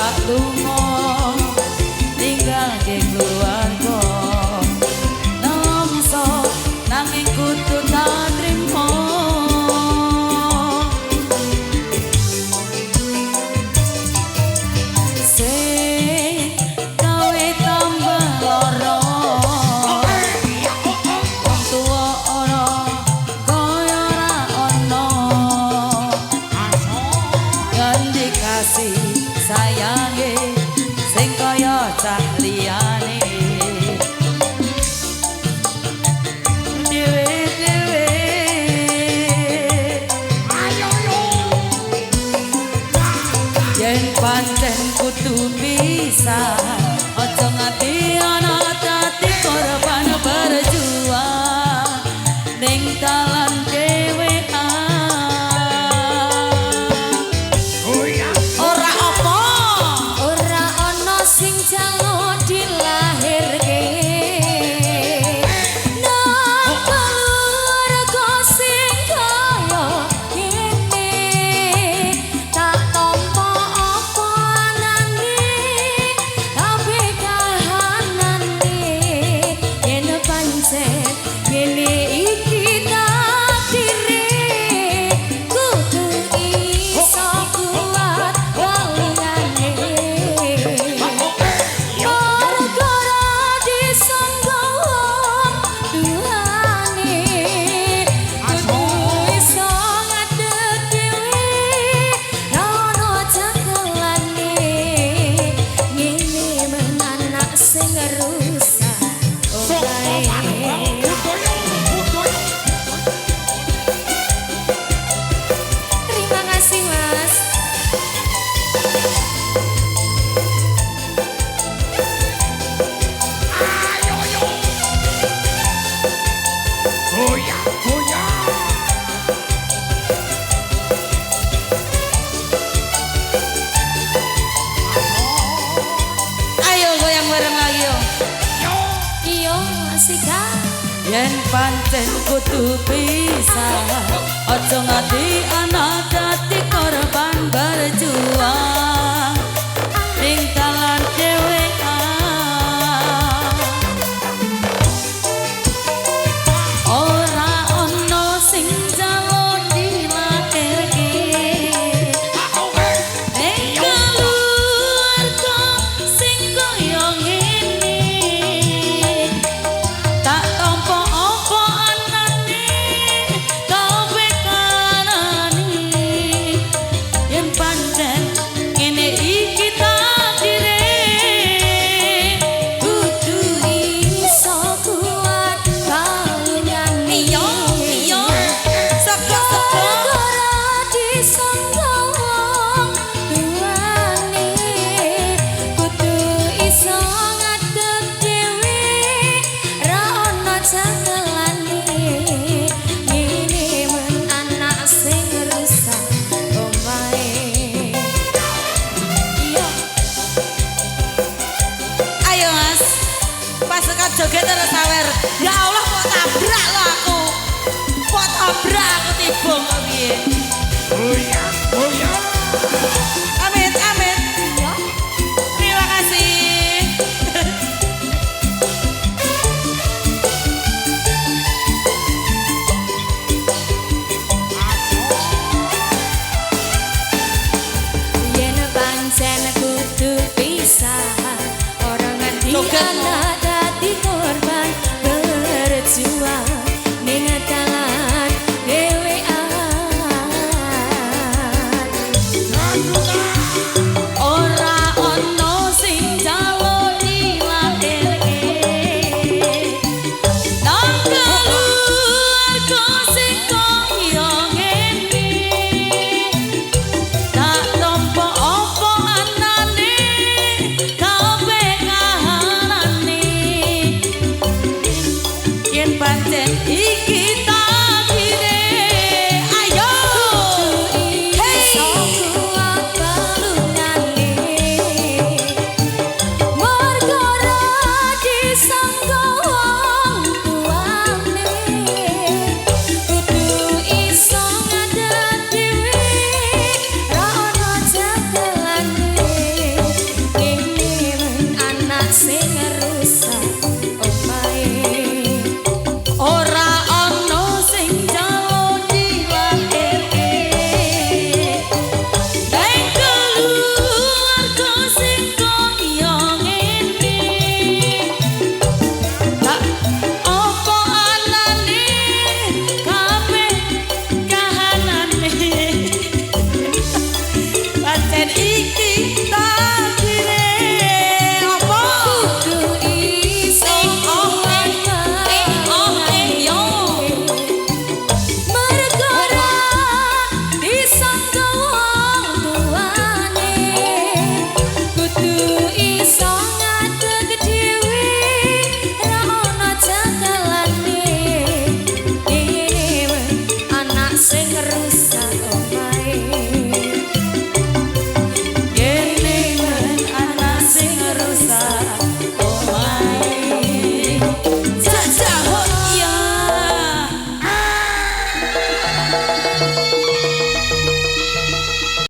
bapak lunga ninggalke keluarga. Nelongso nanging kudu tak trimo. Sing gawe tambah lara, wong tuwa ora kaya ora ana. Yen dikasih sayange sing kaya cah liyane, dhewe-dhewe. Yen pancen kudu pisah, aja nganti ana dadi korban berjuang ning dalan dhewean. Ora apa? Ora ana sing jaluk dilahirke nang keluarga sing kaya ngene. Tak tampa apa anane, kabeh kahanane, yen pancen ngene iki takdire, kudu iso kuat walingane. Perkara disangga wong tuane, kudu iso ngadeg dhewe, ra ono cekelane. Ngene men anak sing rusak omahe. Terima kasih, Mas. Ayo goyang bareng lagi yo. Iya, asik ah. Yen pancen kudu pisah, aja nganti anak dadi korban berjuang ning dalan dhewean. Ora ana sing jaluk dilahirke ning keluarga sing kaya ngene. Tak tampa apa anane, kabeh kanane, yen pancen ngene iki takdire, Kudu iso kuat kalungane. Iya iya, sego sego. Perkara disangga wong tuane, kudu iso ngadeg dhewe, ra ono cekelane. Ngene men anak sing rusak omahe. Iya. Ayo Mas, pasukan joget terus sawer. Ya Allah, kok tabrak lo aku. Kok tabrak aku tiba kok piye. Amit amit. Iya. Terima kasih. Yen pancen kudu pisah, ora nganti Joget. Anak dadi korban berjuang ning dalan dhewean. Ora ana sing jaluk dilahirke nang keluarga sing kaya ngene. Tak tampa apa anane, kabeh kahanane, yen pancen iki